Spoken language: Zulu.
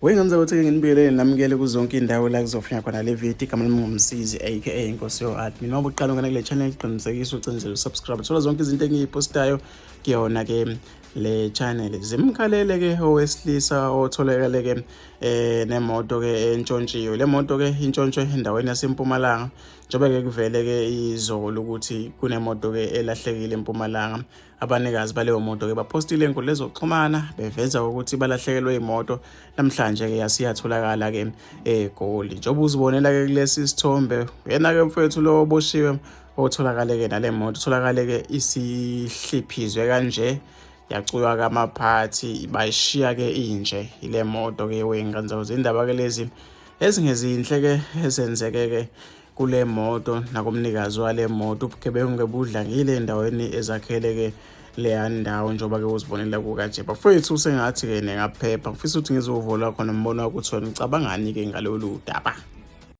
Wengenza ukuthi nginibiyelele namukele kuzonke indawo la kuzofunya khona le video. Igama lami nguMsizi aka Inkosi yo Admin. Uma uqala ungena kule channel, qinisekisa ucinzele usubscribe. Thola zonke izinto engiyipostayo kuyona ke le channel. Zimkhalele ke owesilisa otholakale ke nemoto ke entshontshiwe. Le moto ke intshontshwe endaweni yaseMpumalanga. Njengoba ke kuvele ke izolo ukuthi kunemoto ke elahlekile eMpumalanga. Abanikazi baleyo moto ke baphostile enkundleni zokuxhumana beveza ukuthi balahlekelwe imoto. Namhlanje ke yasiyatholakala ke eGoli. Njengoba uzibonela ke kulesi sithombe, uyena ke mfethu lo oboshiwe otholakale ke nale moto, utholakale ke isihliphizwe kanje, yacuywa kamaphathi, bayishiya ke inje ile moto ke wey'ngane zawo. Izindaba ke lezi ezingezinhle ke ezenzeke ke kule moto nakumnikazi wale moto. Ubugebengu ke budlangile endaweni ezakhele ke leya ndawo, njengoba ke uzibonela kukanje. Bafowethu, sengathi ke ningaphepha. Ngifisa ukuthi ngizovola khona umbono wakho ukuthi wena ucabangani ke ngalolu daba.